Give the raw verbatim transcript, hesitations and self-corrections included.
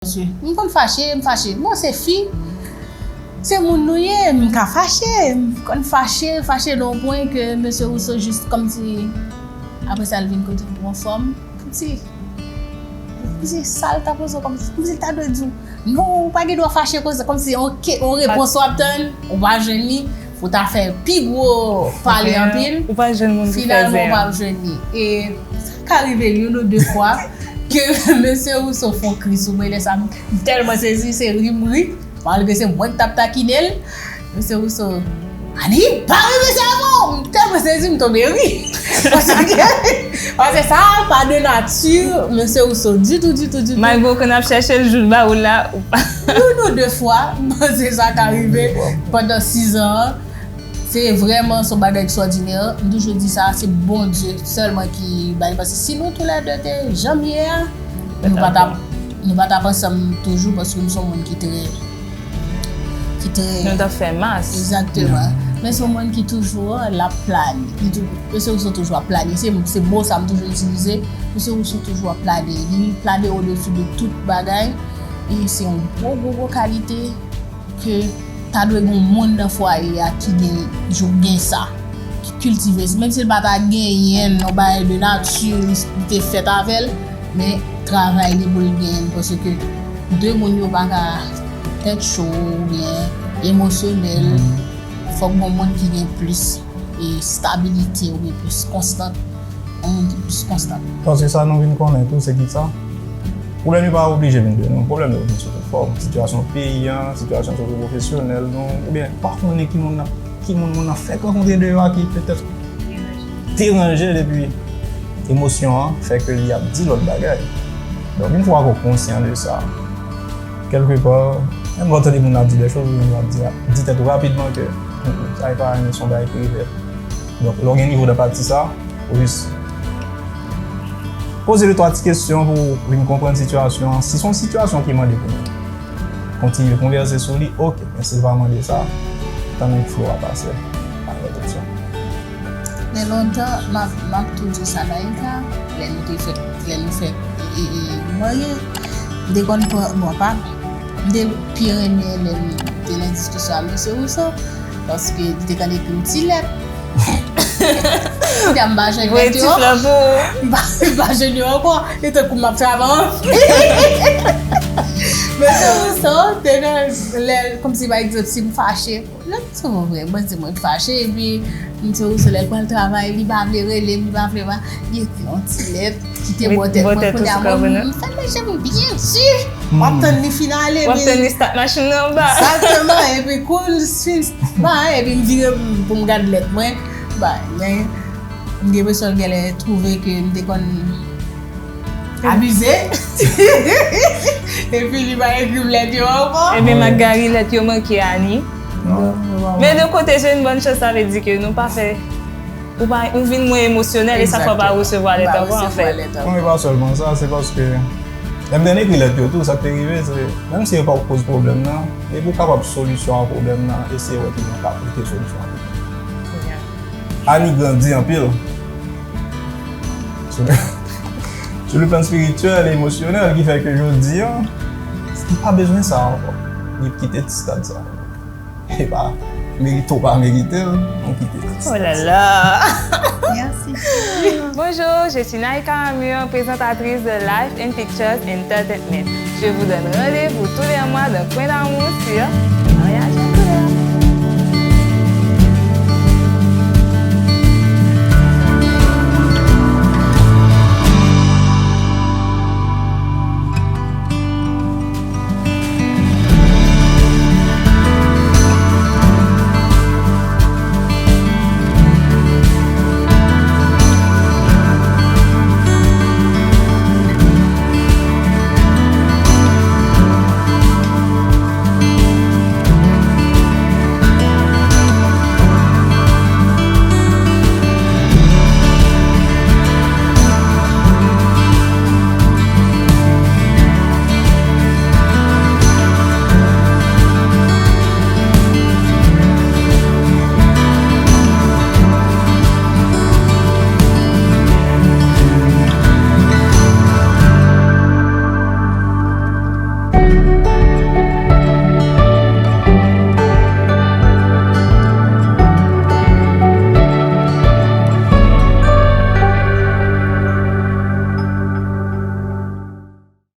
Mesye, m konn fache, m fache. Bon, se fi, se moun nou ye, m ka fache. M konn fache, fache nan yon pwen ke mesye Rousseau jis kòmsi, apre sa, l vin kote m pou yon fòm. Kòmsi, kòmsi sa l ta poze w, kòmsi, kòmsi l ta dwe di w, non, ou pa gen dwa fache konsa, kòmsi yon ke-, yon repons w ap tann, ou pa jwenn li, ou ta fè pi gwo pale anpil. Ou pa jwenn moun pou fè zen an. Finalman, ou pa jwenn li. E sa ka rive youn ou de fwa ke mesye Rousseau fè yon kri sou mwen, lè sa m tèlman sezi, se ri m ri, malgre se mwen k t ap takine l. Mesye Rousseau, Ani, pa ri mesye avan! M tèlman sezi, m tonbe ri. Paske, paske sa pa de nati mesye Rousseau ditou, ditou, ditou. Malgre w konn ap chèche l, jou l ba ou l la, ou pa. Youn ou de fwa, m panse sa ka rive pandan sizan an. Se vrèman se yon bagay ekstwòdinè. M toujou di sa, se Bondye sèlman ki bay li. Paske si nou toulède te janm ye a, nou pa t ap, nou pa t ap ansanm toujou, paske m se yon moun ki trè, ki trè. Nou t ap fè mas. Egzakteman. Men se yon moun ki toujou, l ap plane. Li tou-, mesye Rousseau toujou ap plane. Se, se mo sa m toujou itilize. Mesye Rousseau toujou ap plane. Li plane odesi de tout bagay. E se yon gwo, gwo, gwo kalite ke ta dwe gen yon moun nan fwaye a ki gen, ki gen sa, ki kiltive sa. Menm si l pa ta genyen l nan bagay de nati, li, li te fèt avè l, men travay li pou l genyen l, paske de moun yo pa ka tèt cho oubyen emosyonèl. Fòk gen yon moun ki gen plis, e, stabilite oubyen plis konstan. Yon moun ki plis konstan. Paske sa nou vin konnen tou, se ki sa? Pwoblèm yo pa oblije vin de nou. Pwoblèm yo vin sou tout fòm. Sitiyasyon peyi an, sitiyasyon sosyopwofesyonèl nou, oubyen pa konnen ki moun nan, ki moun moun nan fèk rankontre deyò a ki petèt deranje l, epi emosyon an fè ke li ap di lòt bagay. Donk, yon fwa ke w konsyan de sa, kèlkepa, menm lè w tande moun ap di de choz, ou menm w ap di, di tèt ou rapidman ke, "Hmm, sa e pa renmen, se yon bagay ki rive." Donk, lè w gen nivo d anpati sa, ou jis poze de twa ti kesyon pou w vin konprann sitiyasyon an. Si se yon sitiyasyon ki mande pou nou kontinye konvèse sou li, oke, men si l pa mande sa, tann yon flo a pase. Pa gen lòt opsyon. Men lontan, m ap, m ap tou di sa, Naïka, lè nou te fèk, lè nou fèk, e, e, e, marye, m te konn pran, bon, pa, m te pi renmen lè m te nan diskisyon ak mesye Rousseau, paske li te konn ekri m ti lèt. Kounye a m pa jwenn lèt yo. M pa, m pa jwenn yo ankò. E tankou m ap travay anpil. Mesye Rousseau te nan lè, kòmsi pa egzanp, si m fache, lè m sou mwen vrè, mwen di mwen fache, epi m di Rousseau lè l pral travay, li pa vle rele m, li pa vle pa, li ekri yon ti lèt, kite bò tèt mwen, kounye a mwen, m fèmen je m byen di, m ap tann li fin ale, w ap tann li start machin nan anba. Egzakteman, epi kou l fin bay, epi m vire m pou m gad lèt mwen, bay, men m gen enpresyon l genlè twouve ke m te konn abize. Epi li pa ekri m lèt yo ankò. Ebyen, Magari, lèt yo manke Ani. Men de kote, se yon bòn chans, sa vle di ke nou pa fè, ou pa, ou vin mwen emosyonèl, e sa fè w pa resevwa lèt ankò, anfèt. Non, e pa sèlman sa, se paske lè m te ekri lèt yo tou, sa k te rive, se, menm si yo pa koz pwoblèm nan, epi w kapab solisyon a pwoblèm nan, eseye wè kijan w ka pote solisyon a pwoblèm nan. Ani grandi anpil. Sou le, sou le plan espirityèl e emosyonèl, ki fè ke jodi an, li pa bezwen sa ankò. Li kite ti stad sa. E pa merite ou pa merite l, nou kite ti stad sa. Oh là là. Merci. Bonjour, je suis Naïka Amur, présentatrice de Life in Pictures Entertainment. Je vous donne rendez-vous tous les mois dans Coin d'Amour sur Mariage en Couleur.